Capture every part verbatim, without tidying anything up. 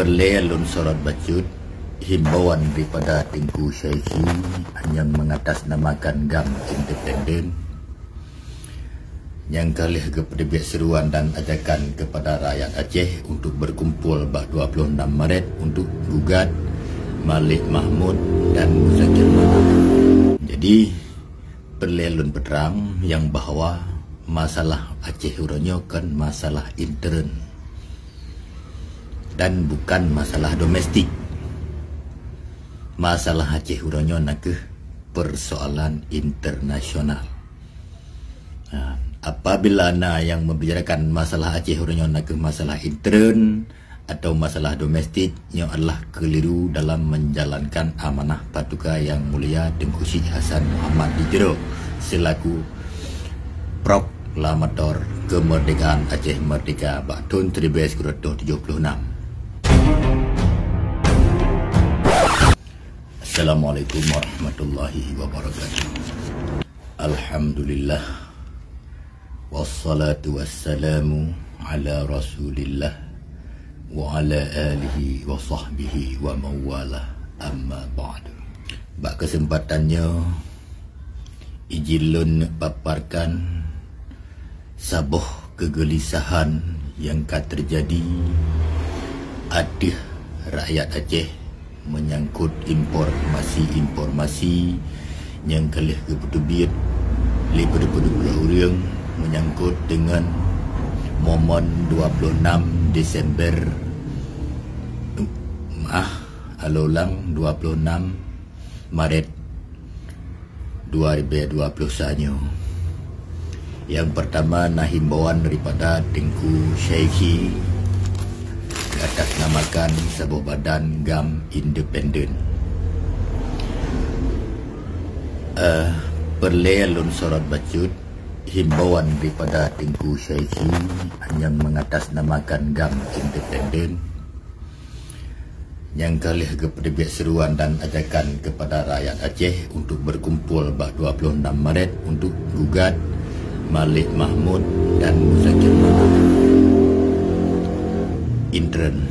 Peureulée lôn sorot bacut himbauan daripada Teungku Syaikhi nyang mengatasnamakan GAM Independen nyang ka lheueh geupeuteubiet seruan dan ajakan kepada rakyat Aceh untuk berkumpul bak dua puluh enam Maret untuk gugat Malik Mahmud dan Muzakir Manaf. Jadi, peureulée lôn peutrang nyang bahwa masalah Aceh uroe nyoe kon masalah intern dan bukan masalah domestik. Masalah Aceh uroe nyoe nakeuh persoalan internasional. Ha, apabila na nyang membicarakan masalah Aceh uroe nyoe nakeuh masalah intern atau masalah domestik, nyoe adalah keliru dalam menjalankan amanah Patuka Yang Mulia Teungku Syik Hasan Muhammad di Tiro selaku proklamator kemerdekaan Aceh Merdeka bak thon seribu sembilan ratus tujuh puluh enam. Assalamualaikum warahmatullahi wabarakatuh. Alhamdulillah. Wassalatu wassalamu ala Rasulillah wa ala alihi wa sahbihi wa mawalah, amma ba'du. Bak kesempatan nyoe, ijin lôn paparkan saboh kegelisahan nyang ka teujadi ateueh rakyat Aceh menyangkut informasi-informasi nyang ka lheueh geupeuteubiet lé peudeuh-peudeuh ureuëng menyangkut dengan momen dua puluh enam Desember, maah, alolang dua puluh enam Maret dua ribu dua puluh satu nyoe. Nyang pertama na himbauan daripada Teungku Syaikhi atasnamakan saboh badan GAM Independen. Eh, peureulée lôn sorot bacut himbauan daripada Teungku Syaikhi nyang mengatasnamakan GAM Independen nyang ka lheueh geupeuteubiet seruan dan ajakan kepada rakyat Aceh untuk berkumpul bak dua puluh enam Maret untuk gugat Malik Mahmud dan Muzakir Manaf. Intern.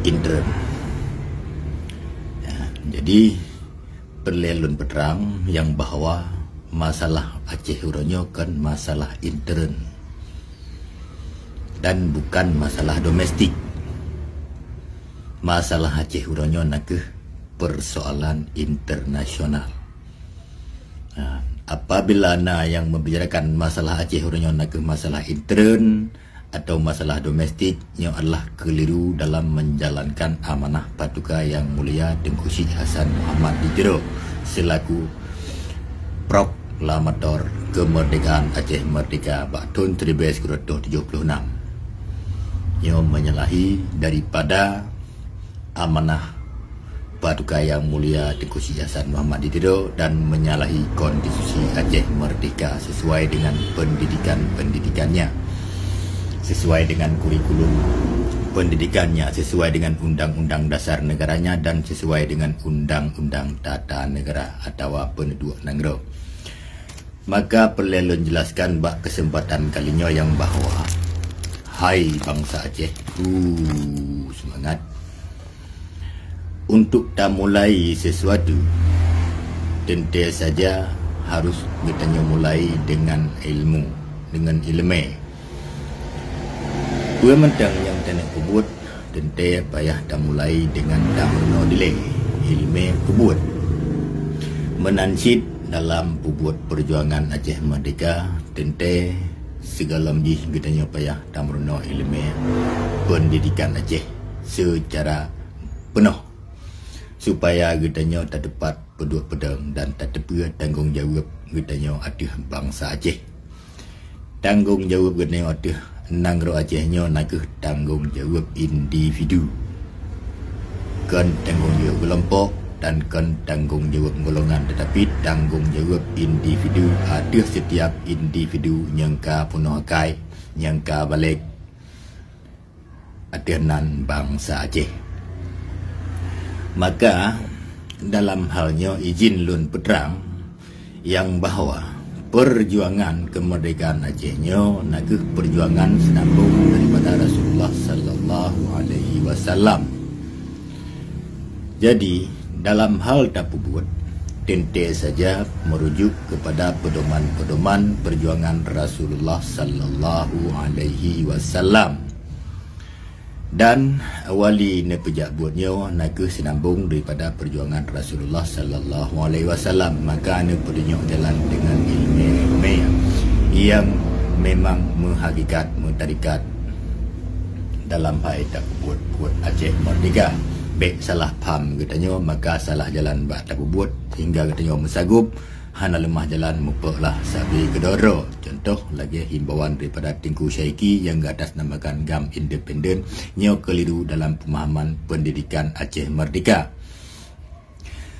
Intern. Ya, jadi, peureulée lôn peutrang nyang bahwa masalah Aceh uroe nyoe kon masalah intern dan bukan masalah domestik. Masalah Aceh uroe nyoe nakeuh persoalan internasional. Nah, apabila na nyang membicarakan masalah Aceh uroe nyoe nakeuh masalah intern atau masalah domestik, nyoe adalah keliru dalam menjalankan amanah Patuka Yang Mulia Teungku Syik Hasan Muhammad di Tiro selaku proklamator kemerdekaan Aceh Merdeka bak thon seribu sembilan ratus tujuh puluh enam. Nyoe menyalahi daripada amanah Patuka Yang Mulia Teungku Syik Hasan Muhammad di Tiro dan menyalahi Konstitusi Aceh Merdeka sesuai dengan pendidikan-pendidikannya, sesuai dengan kurikulum pendidikannya, sesuai dengan Undang-Undang Dasar negaranya dan sesuai dengan Undang-Undang Tata Negara atawa Peunduduek Nanggroe. Maka peureulée lôn jelaskan bak keuseumpatan kali nyoe nyang bahwa, hai bansa Aceh, uh, seumangat! Untuk tamulai sesuatu, teuntée saja harôh geutanyoe mulai deungon ilmu, deungon iéleumé. Peue mantong nyang taneuk peubuet, teuntée payah tamulai deungon tameurunoe dilée, iéleumé peubuet. Meunan cit dalam peubuet peujuangan Aceh Merdeka, teuntée sigohlom jih geutanyoe payah tameurunoe iéleumé peundidikan Aceh seucara peunoh, supaya geutanyoe tateupat peuduek peudong dan tateupeue tanggong jaweueb geutanyoe ateueh bansa Aceh. Tanggong jaweueb geutanyoe ateueh nanggroe Aceh nyoe nakeuh tanggong jaweueb individu. Kon tanggong jaweueb keulompok dan kon tanggong jaweueb golongan, teutapi tanggong jaweueb individu ateueh sitiap individu nyang ka peunoh akai, nyang ka balek, ateueh nan bansa Aceh. Maka, dalam hal nyoe ijin lôn peutrang nyang bahwa peujuangan keumeurdekaan Aceh nyoe nakeuh peujuangan seunambong daripada Rasulullah sallallahu Salam. Jadi, dalam hal tapeubuet, teuntée saja merujuk kepada pedoman-pedoman perjuangan Rasulullah sallallahu alaihi wasallam. Dan wali neupeujak buet nyoe na kheueh sinambong daripada perjuangan Rasulullah sallallahu alaihi wasallam, maka neupeudunyok jalan dengan ilmu-ilmu yang memang meuhakikat, meutarikat dalam hai tapeubuet buet Aceh Merdeka. Bék salah paham geutanyoe, maka salah jalan bak tapeubuet sehingga geutanyoe meusagub hana leumah jalan, mupok lah sabe keudoro. Contoh lagée himbauan daripada Teungku Syaiki yang geuatasnamakan GAM Independen, nyoe keliru dalam pemahaman pendidikan Aceh Merdeka.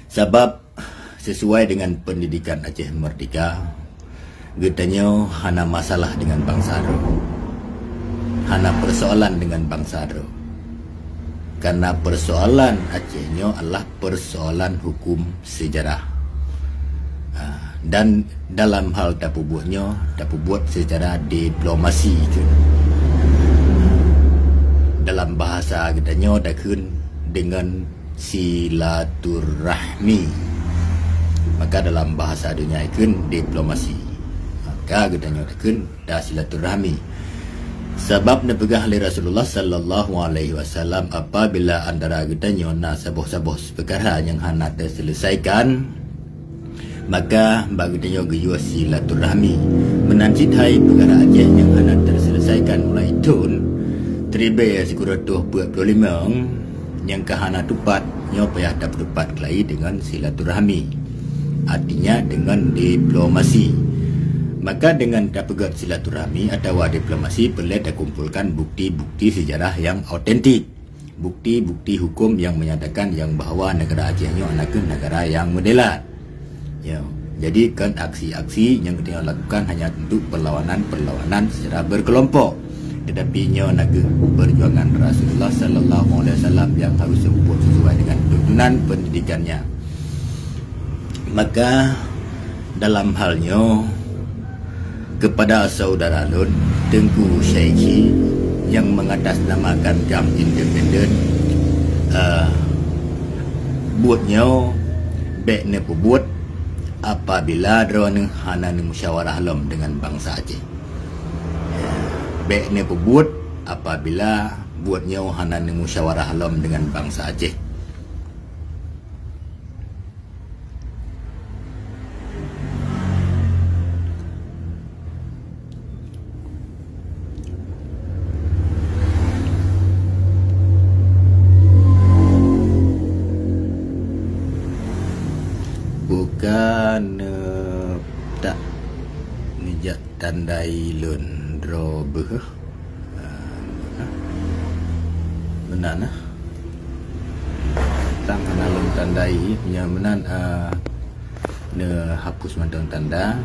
Sabab sesuai dengan pendidikan Aceh Merdeka, geutanyoe hana masalah dengan bansa droe. Hana persoalan dengan bansa droe. Karena persoalan Aceh nyoe adalah persoalan hukum sejarah. Ha, dan dalam hal tapeubuet nyoe, tapeubuet secara diplomasi tu. Dalam bahasa geutanyoe takheun dengan silaturahmi. Maka dalam bahasa dunia ikheun diplomasi. Maka geutanyoe takheun da silaturahmi. Sabab neupeugah lé Rasulullah sallallahu alaihi wasallam, apabila antara geutanyoe na saboh-saboh peukara nyang hana teuseuleusaikon, maka bak geutanyoe geuyue silaturahmi. Meunan cit hai peukara Aceh nyang hana teuseuleusaikon mulai thon seribu sikureueng reutôh peuet ploh limong nyang ka hana tupat, nyoe payah tapeutupat keulai deungon silaturahmi. Artinya deungon diplomasi. Maka deungon tapeugét silaturahmi atawa diplomasi peureulée takumpolkan bukti-bukti sejarah nyang otentik. Bukti-bukti hukum nyang menyatakan nyang bahwa negara Aceh nyoe na kheueh negara nyang meudelat. Ya, jadi kon aksi-aksi nyang geutanyoe lakukan hanya untuk perlawanan-perlawanan secara berkelompok. Tetapi nyoe na kheueh perjuangan Rasulullah sallallahu alaihi wasallam nyang harus dibuet sesuai dengan tuntunan pendidikannya. Maka dalam hal nyoe, kepada saudara lôn Teungku Syaiki nyang mengatasnamakan GAM Independen, eh, buet nyoe bék neupeubuet apabila droeneuh hana neumusyawarah lom dengan bansa Aceh. Bék neupeubuet apabila buet nyoe hana neumusyawarah lom dengan bansa Aceh. Bukan, eh, tak neujak tandai lôn droe beuh. Ah, meunan nah. Tang hana lôn tandai, nyan meunan, ah, neuhapus mantong tanda,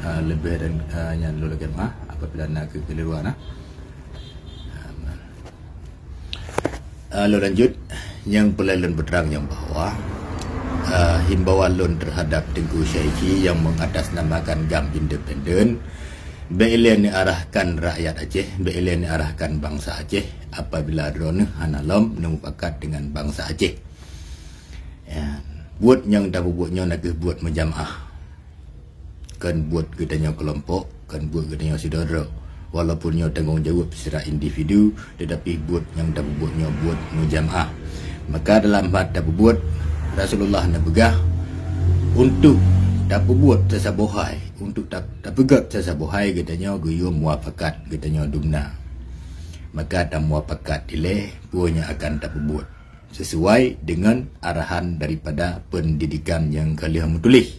ah, leubeh dan, ah, nyan lôn lagée meuah apabila na keukeliruan nah. Ah, meunan. Ah, lôn lanjut, nyang peureulée lôn peutrang nyang bahwa, ah, himbauan lôn terhadap Teungku Syaiki nyang mengatasnamakan GAM Independen, bék ilée neuarahkan rakyat Aceh, bék ilée neuarahkan bansa Aceh apabila droeneuh hana lom neumupakat dengan bansa Aceh. Ya, buet nyang tapeubuet nyoe na kheueh buet meujamaah. Kon buet geutanyoe keulompok, kon buet geutanyoe sidroe-droe. Walaupun nyoe tanggong jaweueb secara individu, tetapi buet nyang tapeubuet nyoe buet meujamaah. Maka dalam hat tapeubuet, Rasulullah neupeugah, untuk tapeubuet sasaboh hai, untuk tap-, tapeugét sasaboh hai geutanyoe geuyue muafakat geutanyoe dumna. Maka tamuafakat ilée peue nyang akan tapeubuet sesuai dengan arahan daripada pendidikan nyang ka lheueh meutuléh.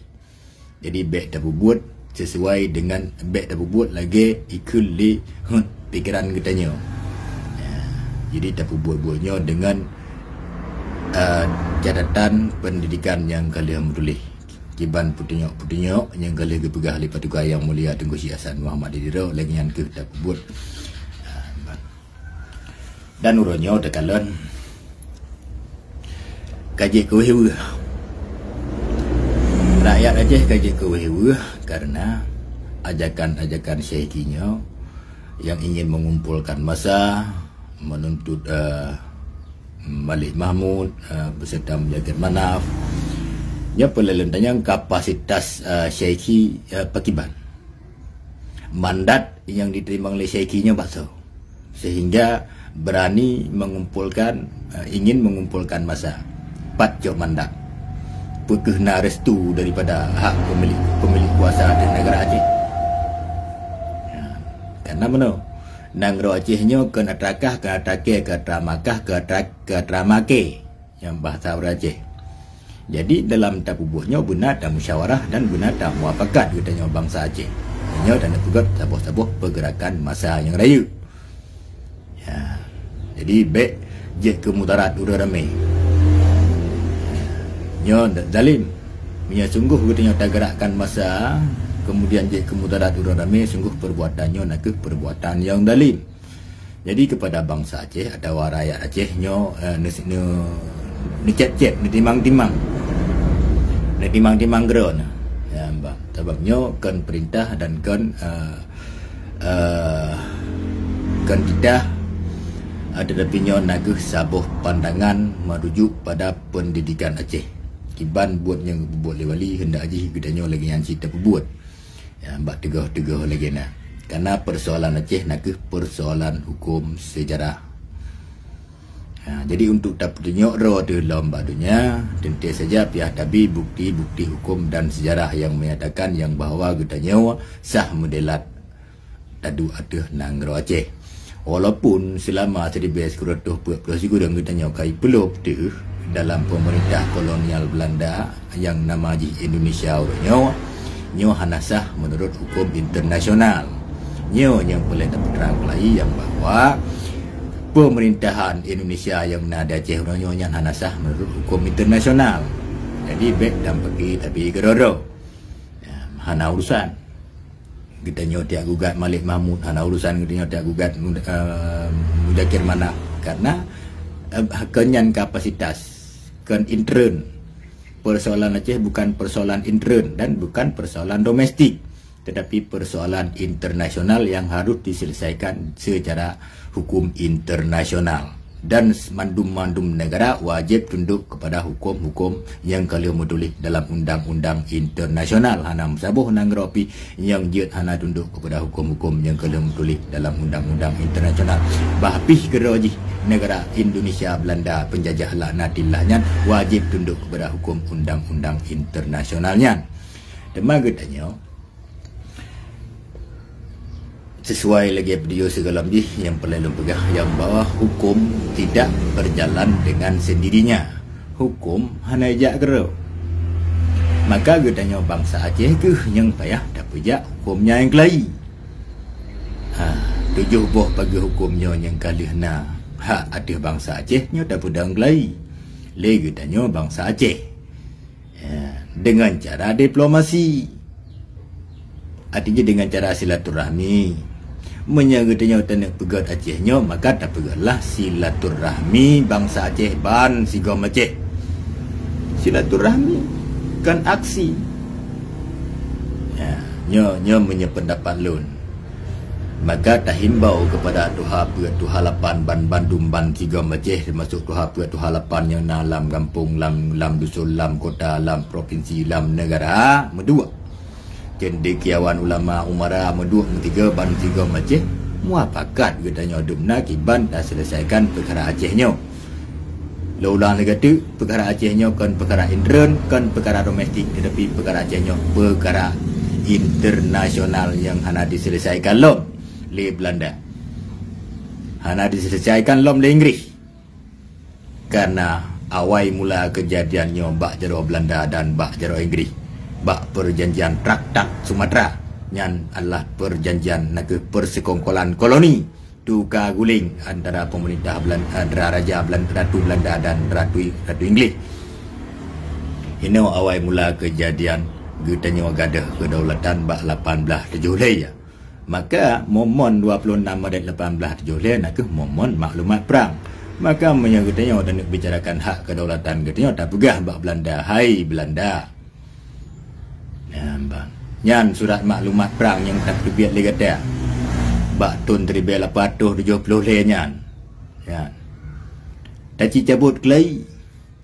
Jadi bék tapeubuet sesuai dengan, bék tapeubuet lagée ikheun lé, huh, pikeran geutanyoe. Ya, jadi tapeubuet buet nyoe dengan, eh, catatan pendidikan nyang ka lheueh meutuléh. Kiban peutunyok-peutunyok nyang ka lheueh geupeugah lé Patugai Yang Mulia Teungku Syekh Hasan Muhammad di Tiro, lagée nyan kheueh tapeubuet. Ah, dan uroe nyoe takalon ka jeuet keu weueh-weueh. Rakyat Aceh ka jeuet keu weueh-weueh karena ajakan-ajakan Syaiki nyoe yang ingin mengumpulkan massa, menuntut, eh, Malik Mahmud, eh, beserta Muzakir Manaf. Nyoe peureulée lôn tanyong kapasitas, eh, Syaikhi, eh, pakiban. Mandat nyang jiteurimong lé Syaikhi nyoe bak soe, sehingga berani mengumpulkan, eh, ingin mengumpulkan massa. Pat cok mandat? Peu kheueh na restu daripada hak pemilik, pemilik kuasa ateueh negara Aceh? Ya, karena meunoe, nanggroe Aceh nyoe kon atra kah, kon atra kée, kon atra ma kah, kon atra, kon atra ma kée. Nyang bahasa ureuëng Aceh. Jadi, dalam tapeubuet nyoe beuna tamusyawarah dan beuna tamuafakat geutanyoe bansa Aceh. Nyoe dan peugét saboh-saboh pergerakan massa nyang rayeuk. Ya. Jadi, bék jeuet keu mudarat ureuëng ramé. Nyoe zalim. Meunyoe sunggoh geutanyoe tagerakkan massa, kemudian jeuet keu mudarat ureuëng ramé, sunggoh perbuatan nyoe nakeuh perbuatan nyang zalim. Jadi, kepada bansa Aceh atawa rakyat Aceh nyoe, eh, ne-, ne-, neucép-cép, neutimang-timang. Neutimang-timang keudroe. Ya, bah. Sabab nyoe kon perintah dan kon, eh, eh, kon titah, eh, tetapi nyoe nakeuh saboh pandangan merujuk pada pendidikan Aceh. Kiban buet nyang geubuet lé wali, heundak jih geutanyoe lagée nyan cit tapeubuet. Ya, bak teugah-teugah lagée na. Karena persoalan Aceh nakeuh persoalan hukum sejarah. Ha, jadi untuk tapeutunyok droe teuh lom bak donya, teuntée saja payah tabi bukti-bukti hukum dan sejarah yang menyatakan yang bahwa geutanyoe sah meudelat taduek ateueh nanggroe Aceh. Walaupun seulama siribée sikureueng reutôh peuet ploh sikureueng geutanyoe ka ipeulop teuh dalam pemerintah kolonial Belanda nyang nama jih Indonesia uroe nyoe, nyoe hana sah meunurot huköm internasional. Nyoe nyang peureulée tapeutrang keulayi nyang bahwa pemerintahan Indonesia nyang na di Aceh uroe nyoe nyan hana sah meunurot huköm internasional. Jadi, bék tampaki tapi keudroe-droe. Ya, hana urusan. Geutanyoe tiak gugat Malik Mahmud, hana urusan geutanyoe tiak gugat, eh, Muzakir Manaf. Karena, eh, kon nyan kapasitas, kon intern. Persoalan Aceh bukan persoalan intern dan bukan persoalan domestik, tetapi persoalan internasional yang harus diselesaikan secara hukum internasional. Dan mandum-mandum negara wajéb tunduk kepada huköm-huköm nyang ka lheueh meutuléh dalam undang-undang internasional. Hana meusaboh nanggroe pih nyang jeuet hana tunduk kepada huköm-huköm nyang ka lheueh meutuléh dalam undang-undang internasional. Bah pih keudroe jih negara Indonesia Belanda penjajah laknatillah nyan wajéb tunduk kepada huköm undang-undang internasional nyan. Teuma geutanyoe, sesuai lagée video sigohlom jih nyang peureulée lôn peugah nyang bahwa huköm tidak berjalan dengan sendirinya. Huköm hana jak keudroe. Maka geutanyoe bansa Aceh kheueh nyang payah tapeujak huköm nyang keulayi. Ha, tujoh boh pageue huköm nyoe nyang ka lheueh na hak ateueh bansa Aceh nyoe tapeudong keulayi lé geutanyoe bansa Aceh. Ya, dengan cara diplomasi. Artinya dengan cara silaturahmi. Meunyoe geutanyoe taneuk peugét Aceh nyoe, maka tapeugétlah silaturahmi bansa Aceh ban sigom Aceh. Silaturahmi, kon aksi. Ya, nyoe, nyoe meunyoe pendapat lôn. Maka tahimbau kepada tuha peuet, tuha lapan ban bandum ban sigom Aceh, termasuk tuha peuet, tuha lapan nyang na lam gampông, lam, lam dusun, lam kota, lam provinsi, lam negara, meuduek. Cendekiawan ulama umara meuduek meutige ban sigom Aceh, muafakat geutanyoe dum na kiban taselesaikan peukara Aceh nyoe. Lôn ulang lagée teuk, peukara Aceh nyoe kon peukara intern, kon peukara domestik, tetapi peukara Aceh nyoe peukara internasional nyang hana diselesaikan lom lé Belanda. Hana diselesaikan lom lé Inggris. Karena awai mula keujadian nyoe bak jaroe Belanda dan bak jaroe Inggris, bak perjanjian Traktat Sumatera, nyan adalah perjanjian nakeuh persekongkolan koloni, tuka guling antara pemerintah Belan-, antara raja Belan-, Ratu Belanda dan Ratu, Ratu Inggris. Inoe awai mula keujadian geutanyoe gadôh keudaulatan bak lapan blaih tujoh lhée. Maka momon dua puluh enam Maret lapan blaih tujoh lhée nakeuh momon maklumat prang. Maka meunyoe geutanyoe taneuk bicarakan hak keudaulatan geutanyoe, tapeugah bak Beulanda, "Hai Beulanda." Nyan ban. Nyan surat maklumat prang nyang ka teubiet lé gata bak thon siribée lapan ratus tujoh ploh lhée nyan. Nyan. Taci cabot keulai,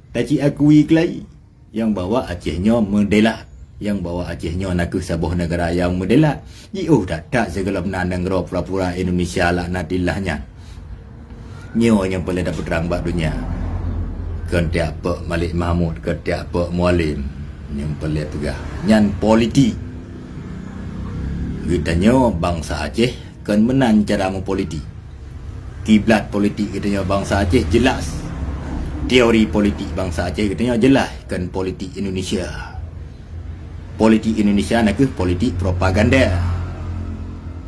taci akui keulai, nyang bahwa Aceh nyoe meudela, nyang bahwa Aceh nyoe nakeuh saboh neugara nyang meudela. Jiôh that-that sigohlom na nanggroe pura-pura Indonesia laknatillah nyan. Nyoe nyang peureulée tapeutrang bak donya. Kon tiep peuk Malik Mahmud, kon tiep peuk Mualem. Nyang peureulée peugah, nyan politik. Geutanyoe bansa Aceh kon meunan cara meupolitik. Kiblat politik geutanyoe bansa Aceh jelas. Teori politik bansa Aceh geutanyoe jelas, kon politik Indonesia. Politik Indonesia nakeuh politik propaganda.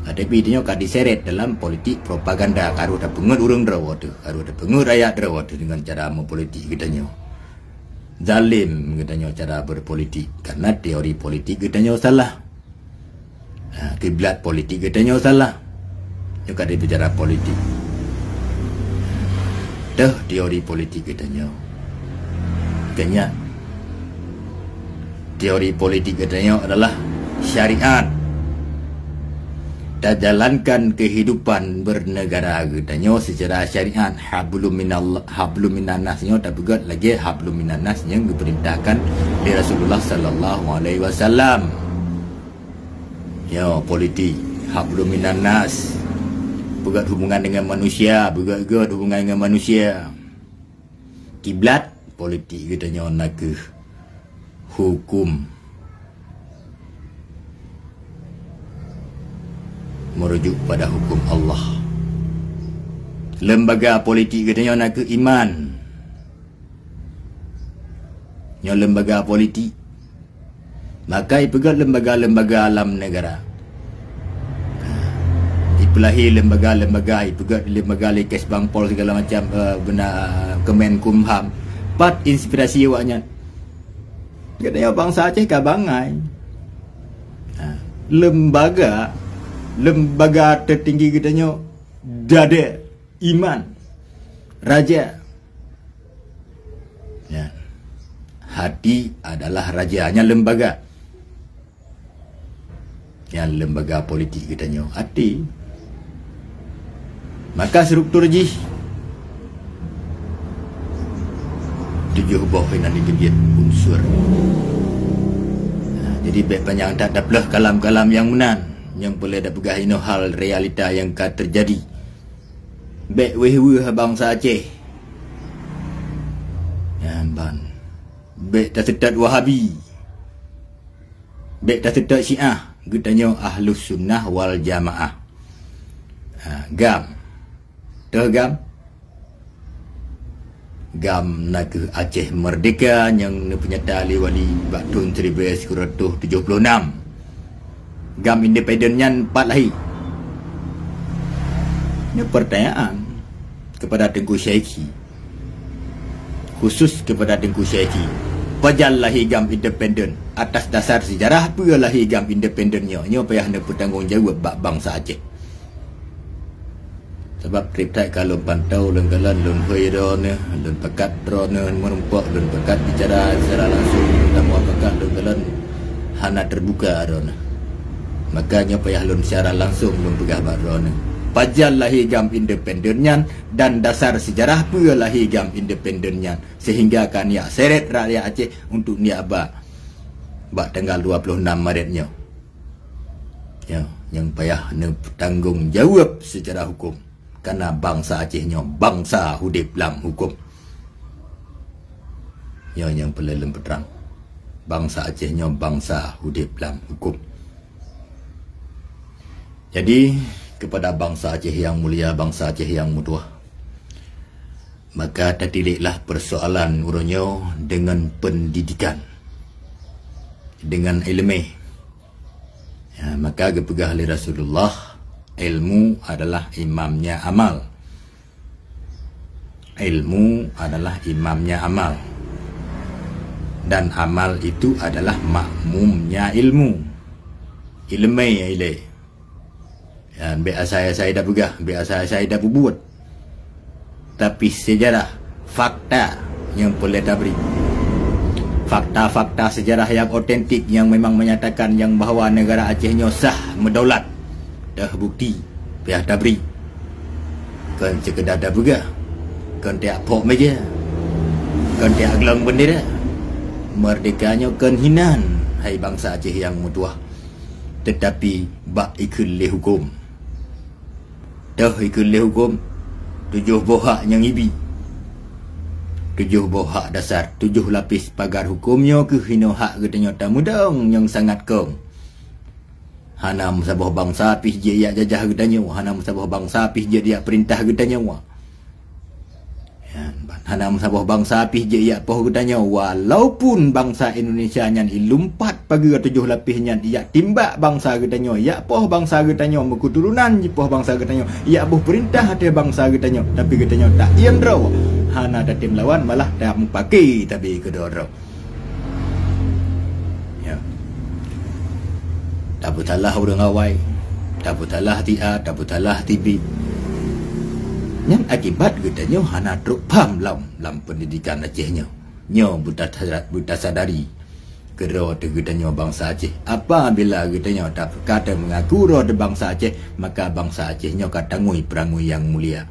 Tapi geutanyoe ka diseret dalam politik propaganda, ka rôh tapeungeut ureuëng droe teuh, ka rôh tapeungeut rakyat droe teuh deungon cara meupolitik geutanyoe. Zalim geutanyoe cara berpolitik, karena teori politik geutanyoe salah. Ha, kiblat politik geutanyoe salah. Nyoe ka dibicara politik. Teuh teori politik geutanyoe. Keunya, teori politik geutanyoe adalah syariat. Tajalankan kehidupan bernegara geutanyoe secara syariat. Hablum minallah, hablum minannas nyoe tapeugét lagée hablum minannas nyang geupeurintahkan lé Rasulullah sallallahu alaihi wasallam. Nyoe politik, hablum minannas. Peugét hubungan dengan manusia, peugét-gét hubungan dengan manusia. Kiblat politik geutanyoe nakeuh hukum, merujuk pada hukum Allah. Lembaga politik geutanyoe nakeuh iman. Nyoe lembaga politik. Maka ipeugét lembaga-lembaga lam negara. Ipeulahé lembaga-lembaga, ipeugét lembaga lé Kesbangpol segala macam, eh, beuna, eh, Kemenkumham. Pat inspirasi awaknyan? Geutanyoe bansa Aceh ka bangai. Ha, lembaga, lembaga tertinggi geutanyoe dada, iman, raja. Ya. Hati adalah raja, nyan lembaga. Nyan lembaga politik geutanyoe, até. Maka struktur jih tujoh boh inan jeubiet unsur. Nah, jadi bék panyang that tapeuleueh kalam-kalam nyang meunan, nyang peureulée tapeugah inoe hal realita nyang ka teujadi. Bék wéh-weueh bansa Aceh. Nyan ban. Bék taseutôt Wahabi. Bék taseutôt Syiah, geutanyoe Ahlus Sunnah wal Jamaah. Ha, GAM. Teuh GAM? GAM nakeuh Aceh Merdeka nyang neupeunyata lé Wali bak thon siribée sikureueng reutôh tujoh ploh nam. GAM independen nyan pat lahé? Nyoe pertanyaan kepada Teungku Syaikhi. Khusus kepada Teungku Syaikhi, pajan lahé GAM independen? Atas dasar sejarah peue lahé GAM independen nyoe? Nyoe payah neupeutanggong jaweueb bak bansa Aceh. Sabab treb that ka lôn pantau lôn kalon, lôn hôi droeneuh, lôn pakat droeneuh meurumpok, lôn pakat bicara secara langsung, teuma pakat lôn kalon hana teubuka droeneuh. Maka nyoe payah lôn secara langsung lôn peugah bak droeneuh. Pajan lahé GAM independen nyan dan dasar sejarah peue lahé GAM independen nyan, sehingga ka neujak seret rakyat Aceh untuk neujak ba bak tanggal dua ploh nam Maret nyoe. Ya, nyang payah neupeutanggong jaweueb secara huköm, karena bansa Aceh nyoe bansa udeb lam huköm. Nyoe nyang peureulée lôn peutrang. Bansa Aceh nyoe bansa udeb lam huköm. Jadi, kepada bansa Aceh yang mulia, bansa Aceh yang meutuwah, maka tatileklah persoalan uroe nyoe dengan pendidikan, dengan ileumé. Ya, maka geupeugah lé Rasulullah, ilmu adalah imamnya amal. Ilmu adalah imamnya amal. Dan amal itu adalah makmumnya ilmu. Ileumé ilée. Ya, bék asai-asai tapeugah, bék asai-asai tapubuet. Tapi sejarah, fakta nyang peureulée tabri. Fakta-fakta sejarah yang otentik yang memang menyatakan yang bahwa negara Aceh nyoe sah meudaulat. Dah bukti, payah tabri. Kon sekedar tapeugah. Kon tajak phok meja, kon tajak glöng beundera. Meurdeka nyoe kon hinan, hai bansa Aceh nyang meutuwah, teutapi bak ikheun lé hukôm. Toh ikheun lé hukôm, tujoh boh hak nyang ibi. Tujoh boh hak dasar, tujoh lapéh pagar hukôm nyoe kheueh hinoe hak geutanyoe tameudong nyang sangat kong. Hana meusaboh bansa pih jeuet jak jajah geutanyoe, hana meusaboh bansa pih jeuet jak peurintah geutanyoe. Nyan ban, hana meusaboh bansa pih jeuet jak poh geutanyoe, walaupun bansa Indonesia nyan ilumpat pageue tujoh lapéh nyan, jak timbak bansa geutanyoe, jak poh bansa geutanyoe, meuketurunan jipoh bansa geutanyoe, jak boh peurintah ateueh bansa geutanyoe, tapi geutanyoe taiem droe, hana tatem lawan, malah tameupaké tabi keudroe-droe. Ya. Tapeusalah ureuëng awai, tapeusalah si A, tapeusalah si B. Nyan akibat geutanyoe hana trok pham lam, lam peundidikan Aceh nyoe. Nyoe beutasadari keudroe teuh geutanyoe bansa Aceh. Apabila geutanyoe tapeukateung meungaku droe teuh bansa Aceh, maka bansa Aceh nyoe ka tangui peurangui nyang mulia.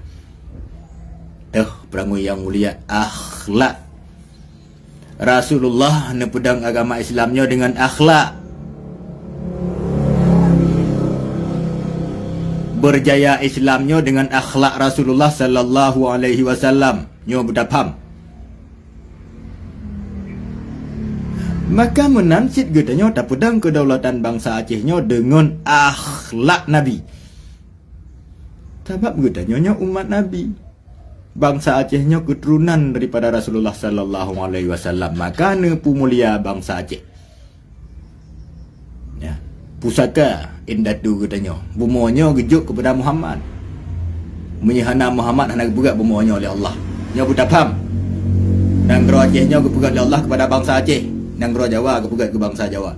Teuh peurangui nyang mulia, akhlak. Rasulullah neupeudong agama Islam nyoe deungon akhlak. Beurjaya Islam nyoe deungon akhlak Rasulullah sallallahu alaihi wasallam. Nyoe beutapham. Maka meunan cit geutanyoe tapeudong keudaulatan bansa Aceh nyoe deungon akhlak Nabi. Sabab geutanyoe nyoe umat Nabi. Bansa Aceh nyoe keuturonan daripada Rasulullah sallallahu alaihi wasallam, maka neupeumulia bansa Aceh. Ya. Pusaka indatu geutanyoe, bumoe nyoe geujok keupada Muhammad. Meunyoe hana Muhammad, hana geupeugét bumoe nyoe lé Allah. Nyoe beutapham. Nanggroe Aceh nyoe geupeugét lé Allah keupada bansa Aceh. Nanggroe Jawa geupeugét keu bansa Jawa.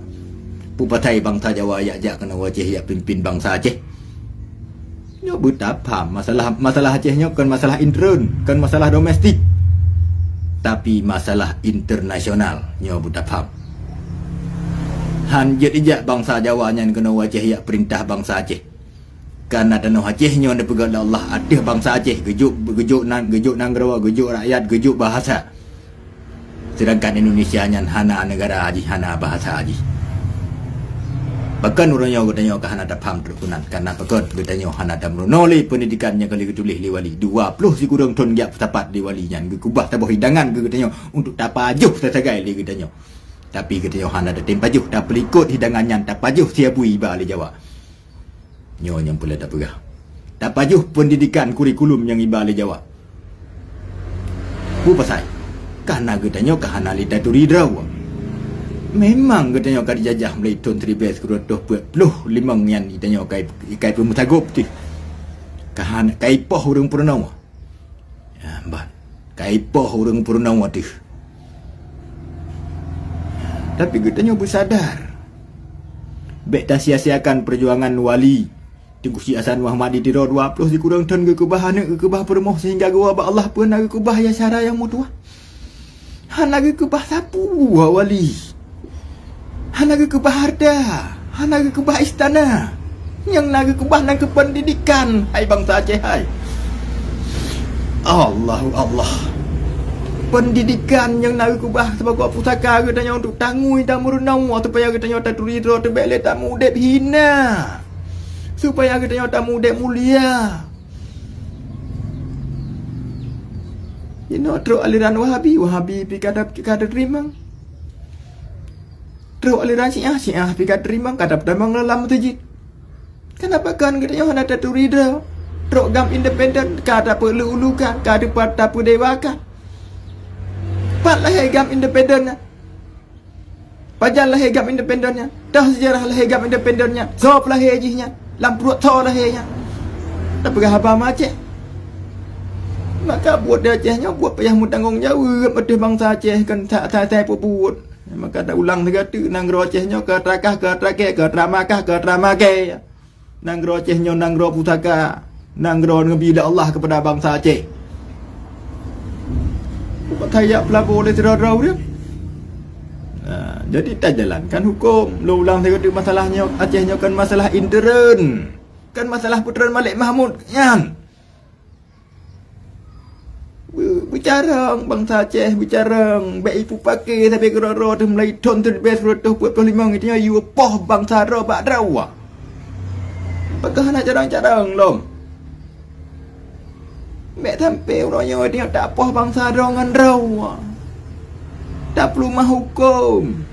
Peue pasai bansa Jawa jak-jak keunoe Aceh jak pimpin bansa Aceh? Nyoe beutapham, masalah, masalah Aceh nyoe kon masalah intern, kon masalah domestik, tapi masalah internasional. Nyoe beutapham. Han jeuet ijak bansa Jawa nyan keunoe Aceh jak peurintah bansa Aceh. Kareuna tanoh Aceh nyoe neupeugét lé Allah ateueh bansa Aceh, geujok, geujok nan, geujok nanggroe, geujok rakyat, geujok bahasa. Seudangkan Indonesia nyan hana neugara jih, hana bahasa jih. Pakon uroe nyoe geutanyoe ka hana tapham trok keunan? Kareuna pakon geutanyoe hana tameurunoe lé peundidikan nyang ka lheueh geutuléh lé wali. Dua ploh sikureueng thon geujak peusapat lé wali nyan, geukeubah saboh hidangan keu geutanyoe untuk tapajoh sasagai lé geutanyoe. Tapi geutanyoe hana tatem pajoh, tapeulikot hidangan nyan, tapajoh siabui iba lé Jawa. Nyoe nyang peureulée tapeugah. Tapajoh peundidikan kurikulum nyang iba lé Jawa. Peue pasai? Kareuna geutanyoe ka hana lé taturi droe. Memang geutanyoe ka jijajah mulai thon siribée sikureueng reutôh peuet ploh limong nyan, geutanyoe ka i-, ka ipeumeusagob teuh. Ka hana, ka ipoh ureuëng peurunoe. Ya, ban. Ka ipoh ureuëng peurunoe teuh. Tapi geutanyoe beusadar. Bék tasia-siakan peujuangan wali Teungku Syik Hasan Muhammad di Tiro dua ploh sikureueng thon geukeubah aneuëk, geukeubah peurumoh sehingga geuwoe bak Allah peue na geukeubah ya syara nyang meutuwah. Hana geukeubah sapeue wali. Hana geukeubah hareuta, hana geukeubah istana. Nyang na geukeubah nan keu peundidikan, hai bansa Aceh hai. Allahu Allah. Peundidikan nyang na geukeubah sibagoe pusaka geutanyoe untuk tangui tameurunoe supaya geutanyoe taturi droe teuh bék lé tameudeb hina. Supaya geutanyoe tameudeb mulia. Jinoe trok aliran Wahabi, Wahabi pih ka ta-, ka tateurimong. Trok aliran Syiah, Syiah pih ka tateurimong, ka tapeutamong lam meuseujid. Kenapa kon geutanyoe hana taturi droe? Trok GAM independen, ka tapeuleu-ulukan, ka tapeu-, tapeudewakan. Pat lahé GAM independen nyan? Pajan lahé GAM independen nyan? Toh seujarah lahé GAM independen nyan? Soe peulahé jih nyan? Lam pruet soe lahé nyan? Tapeugah haba meuAceh. Maka buet di Aceh nyoe buet payah meutanggong jaweueb ateueh bansa Aceh, kon sa-, sa-, sai peubuet. Maka taulang sigoe teuk, nanggroe Aceh nyoe ka trakah, ka trakée, ka tramakah, ka tramakée. Nanggroe Aceh nyoe nanggroe pusaka, nanggroe neubi lé Allah keupada bansa Aceh. Bukan kaya peulabo lé sidroe-droe ureuëng. Nah, jadi tajalankan huköm. Lôn ulang sigoe teuk, masalah nyoe, Aceh nyoe kon masalah intern. Kon masalah Putroe Malik Mahmud nyan. Bicarong bansa Aceh, bicarong. Bèk ipeupaké sabe keudroe-droe teuh mulai thon siribèe sikureueng reutôh peuet ploh limong, geutanyoe yue poh bansa droe bak droe. Pakon hana carong-carong lom? Bèk sampai uroe nyoe geutanyoe tapoh bansa droe ngon droe. Tapeuleumah huköm.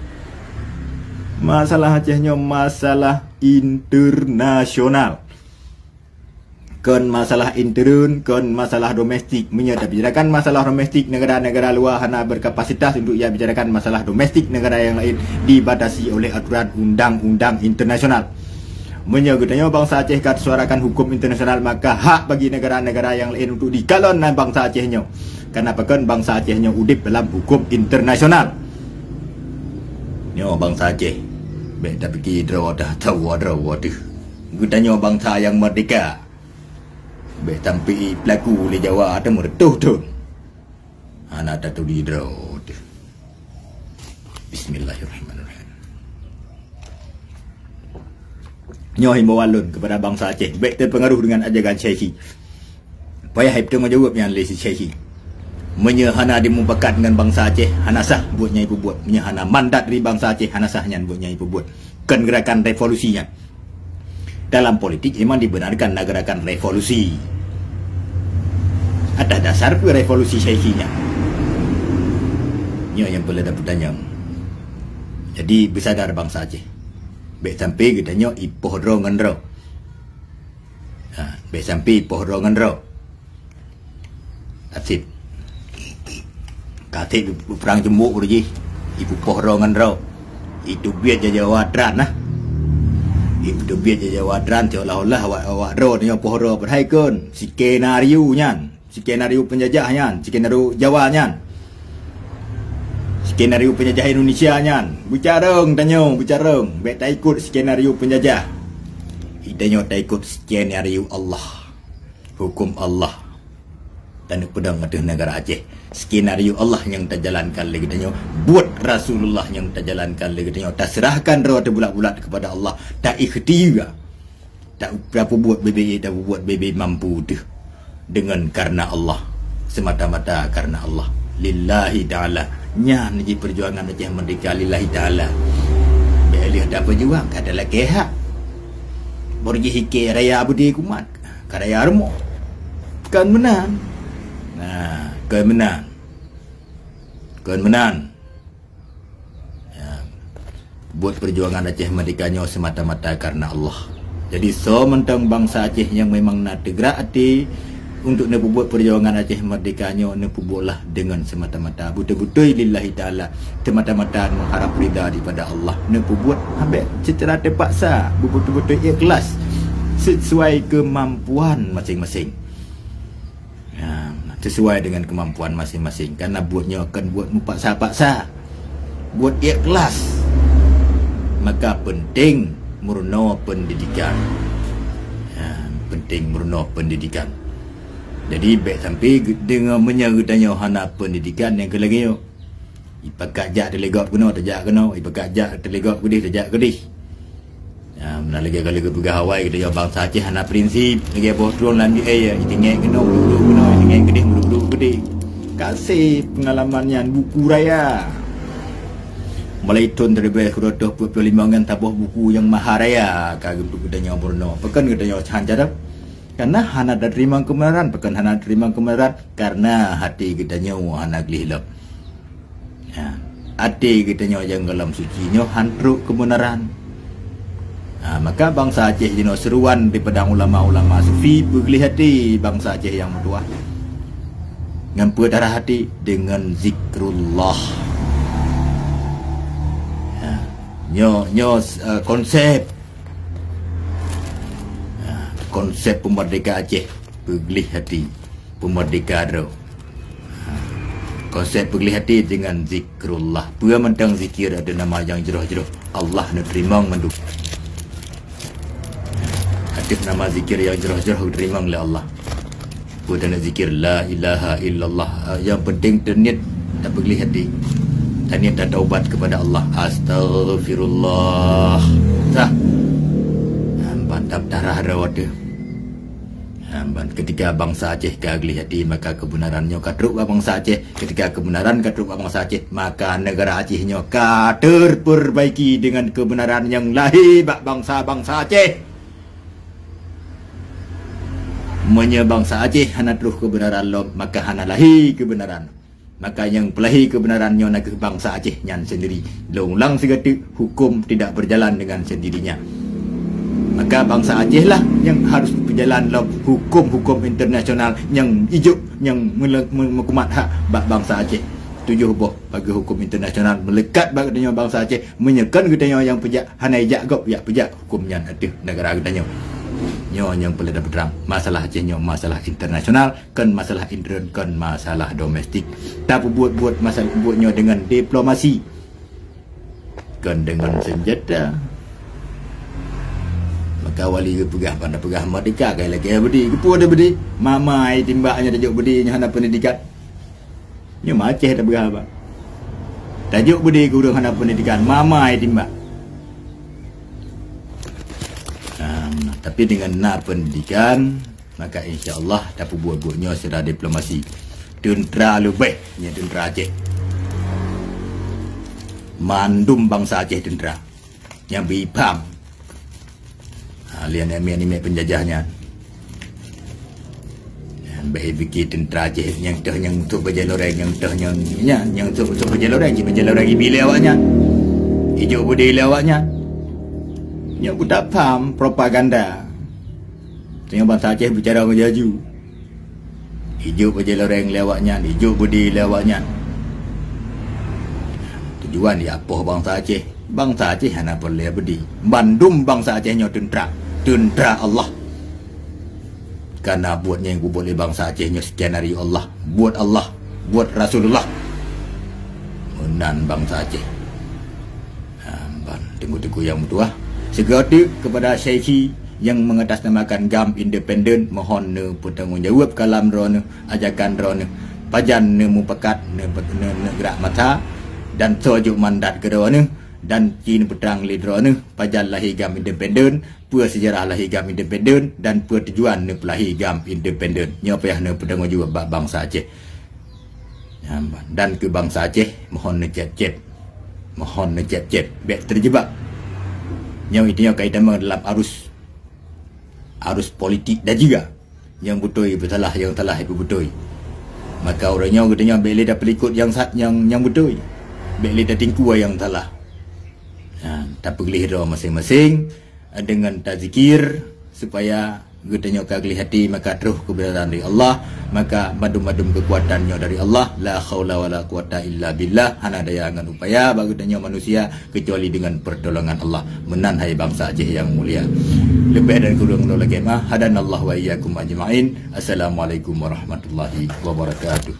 Masalah Aceh nyoe masalah internasional. Kon masalah intern, kon masalah domestik. Meunyoe tabicarakan masalah domestik, negara-negara luwa hana berkapasitas untuk ya bicarakan masalah domestik negara yang lain, dibatasi oleh aturan undang-undang internasional. Meunyoe geutanyoe bansa Aceh ka suarakan huköm internasional, maka hak bagi negara-negara yang lain untuk dikalon nan bansa Aceh nyoe. Karena pakon bansa Aceh nyoe udeb dalam huköm internasional. Nyoe bansa Aceh, bèk tapike droe dah tawa droe teuh. Geutanyoe bansa nyang merdeka. Bèk sampai peulaku lé Jawa teumeureutôh thon. Hana taturi droe teuh. Bismillahirrahmanirrahim. Nyoe himbauan lôn kepada bansa Aceh, bèk teupeungaruh dengan ajaran Syeikhi. Payah ipeutanggong jaweueb nyan lé si Syeikhi. Meunyoe hana dimupakat ngon bansa Aceh, hana sah buet nyang ipeubuet. Meunyoe hana mandat dari bansa Aceh, hana sah nyan buet nyang ipeubuet. Kon gerakan revolusi nyan. Dalam politik memang dibenarkan na gerakan revolusi. Atas dasar peue revolusi Syeikhi nyan? Nyoe nyang peuleueh tapeutanyong. Jadi, beusadar bansa Aceh. Bèk sampai geutanyoe ipoh droe ngon droe. Ha, bèk sampai ipoh droe ngon droe. Asyik. Ka asyik perang ceumbuk uroe jih, ipeupoh droe ngon droe. Iteubiet Jawa tran nah. Iteubiet Jawa tran seolah-olah awak, awak droe tanyoe poh droe, padahai kon skenario nyan. Skenario penjajah nyan, skenario Jawa nyan. Skenario penjajah Indonesia nyan. Beucarong tanyoe, beucarong. Bèk taikot skenario penjajah. Tanyoe taikot skenario Allah. Huköm Allah. Taneuk peudong ateueh negara Aceh. Skenario Allah nyang tajalankan lé geutanyoe. Buet Rasulullah nyang tajalankan lé geutanyoe. Taseurahkan droe teuh bulat-bulat kepada Allah. Taikhtiar. Ta-, tapeubuet bebe, tapeubuet bebe mampu teuh. Dengan karena Allah. Semata-mata karena Allah. Lillahi ta'ala. Nyan jih perjuangan Aceh Merdeka lillahi ta'ala. Bèk lheueh tapeujuang, ka talakèe hak. Baru jih ikei raya beudé kumat. Ka raya rumoh. Kon meunan. Nah, kon meunan. Kon meunan. Ya. Buet perjuangan Aceh Merdeka nyoe semata-mata karena Allah. Jadi, soe mantong bansa Aceh nyang memang na teugerak até untuk neupeubuet perjuangan Aceh Merdeka nyoe, neupeubuetlah dengan semata-mata, beutôi-beutôi lillahi ta'ala, semata-mata mengharap ridha daripada Allah. Neupeubuet habéh secara terpaksa, beutôi-beutôi ikhlas, sesuai kemampuan masing-masing. Ya, sesuai dengan kemampuan masing-masing. Karena buet nyoe kon buet meupaksa-paksa. Buet ikhlas. Maka penting meurunoe pendidikan. Ya, penting meurunoe pendidikan. Jadi, bèk sampai ge-, deungoe meunyoe geutanyoe hana pendidikan nyang keu lagèe nyoe. Ipakat jak teuligop keunoe, tajak keunoe. Ipakat jak teuligop keudeh, tajak keudeh. Ya, meunan lagèe ka lheueh geupeugah awai, geutanyoe bansa Aceh hana prinsip. Lagèe boh trueng lam jih, eh, ya, itinggai keunoe, meuduk-duk keunoe, itinggai keudeh, meuduk-duk keudeh. Ka sép peungalaman nyan buku raya. Mulai thôn siribèe sikureueng reutôh peuet ploh limong nyan saboh buku nyang maharaya ka geuduek geutanyoe meurunoe. Pakon geutanyoe hana cadam? Karena hana teurimong keubeunaran. Pakon hana teurimong keubeunaran? Karena até geutanyoe hana gleh lom. Ya. Até geutanyoe nyang gohlom suci nyoe han trok keubeunaran. Ha, maka bansa Aceh jinoe seuruan daripada ulama-ulama sufi, peugleh até bansa Aceh nyang meutuwah. Ngon peue darah até? Dengan zikrullah. Ya. Nyoe, nyoe, eh, konsep Ha, konsep peumerdeka Aceh, peugleh até, peumerdeka droe. Ha, konsep peugleh até dengan zikrullah. Peue mantong zikir ateueh nama nyang jroh-jroh, Allah neuteurimong mandum. Ateueh nama zikir nyang jroh-jroh geuteurimong lé Allah. Peue taneuk zikir, la ilaha illallah. Ah, yang penting taniet tapeugleh até. Taniet tataubat kepada Allah. Astaghfirullah. Sah. Ah, mantap darah droe teuh. Ban ketika bansa Aceh ka gleh até, maka keubeunaran nyoe ka trok bak bansa Aceh. Ketika keubeunaran ka trok bak bansa Aceh, maka neugara Aceh nyoe ka teupeurbaiki deungon keubeunaran nyang lahé bak bansa-bansa Aceh. Meunyoe bansa Aceh hana troh keubeunaran lom, maka hana lahé keubeunaran. Maka nyang peulahé keubeunaran nyoe na kheueh bansa Aceh nyan sendiri. Lôn ulang sigoe teuk, hukum tidak berjalan dengan sendirinya. Maka bansa Aceh lah nyang harus beujalan lom hukum-hukum internasional nyang ijok, nyang meule-, me-, meukumat hak bak bansa Aceh. Tujoh boh pageue hukum internasional meulekat bak geutanyoe bansa Aceh. Meunyoe kon geutanyoe nyang peujak, hana ijak gob, jak peujak hukum nyan ateueh negara geutanyoe. Nyoe nyang peuleueh tapeutrang. Masalah Aceh nyoe masalah internasional, kon masalah intern, kon masalah domestik. Tapeubuet-buet masalah buet nyoe deungon diplomasi, kon deungon senjata. Maka wali geupeugah, ban peugah merdeka, kai lakée beudé. Keupeue ada beudé? Mama ai timbak nyoe tajok beudé nyoe hana pendidikan. Nyoe ma Aceh tapeugah haba. Tajok beudé keu ureueng hana pendidikan, mama ai timbak. Nah, tapi dengan na pendidikan, maka insya Allah tapeubuet buet nyoe secara diplomasi. Teuntra leubeh nyan teuntra Aceh. Mandum bansa Aceh teuntra. Nyang bri pham. Ha, lian namiet-namiet penjajah nyan. Nyan bèk pike teuntra Aceh nyang teuh nyang sôk bajèe loreng, nyang teuh nyang, nyan, nyang sôk, sôk bajèe loreng, cit bajèe loreng ibi lé awaknyan. Ijok beudé lé awaknyan. Nyoe geuta pham propaganda. Tanyoe bansa Aceh bicara meujaju. Ijok bajèe loreng lé awaknyan, ijok beudé lé awaknyan. Tujuan jiapoh bansa Aceh. Bansa Aceh hana peureulèe beudé. Bandum bansa Aceh nyoe teuntra. Teuntra Allah. Karena buet nyang geubuet lé bansa Aceh nyoe skenario Allah. Buet Allah. Buet Rasulullah. Meunan bansa Aceh. Ha, ban teungku-teungku nyang meutuah, sigoe teuk keupada Syaikhi nyang mengatasnamakan GAM independen, mohon neupeutanggung jaweueb kalam droeneuh, ajakan droeneuh, pajan neumupakat, neu-, neu-, neugrak masa, dan soe jok mandat keu droeneuh, dan ci neupeutrang lé droeneuh pajan lahé GAM independen, peue seujarah lahé GAM independen, dan peue tujuan neupeulahé GAM independen. Nyoe payah neupeutanggung jaweueb bak bansa Aceh. Nyan ban. Dan keu bansa Aceh, mohon neucép-cép. Mohon neucép-cép. Bèk teujeubak. Nyang itu nyoe ka itamong dalam arus, arus politik dan juga nyang beutôi beusalah, nyang salah ipeubeutôi. Maka uroe nyoe geutanyoe bèk lé tapeulikot nyang sa-, nyang, nyang beutôi. Bèk lé tatingkue nyang salah. Nyan, tapeugleh droe maséng-maséng. Deungon tazikir, supaya geutanyoe ka gleh até, maka troh keubeunaran dari Allah, maka madum-madum keukuatan nyoe dari Allah, la haula wala quwata illa billah, hana daya ngon upaya bak geutanyoe manusia keucuali deungon peurtolongan Allah. Meunan hai bansa Aceh nyang mulia. Leubeh dan kureueng lôn lakèe meu'ah, hadanallahu wa iyyakum ajma'in. Assalamualaikum warahmatullahi wabarakatuh.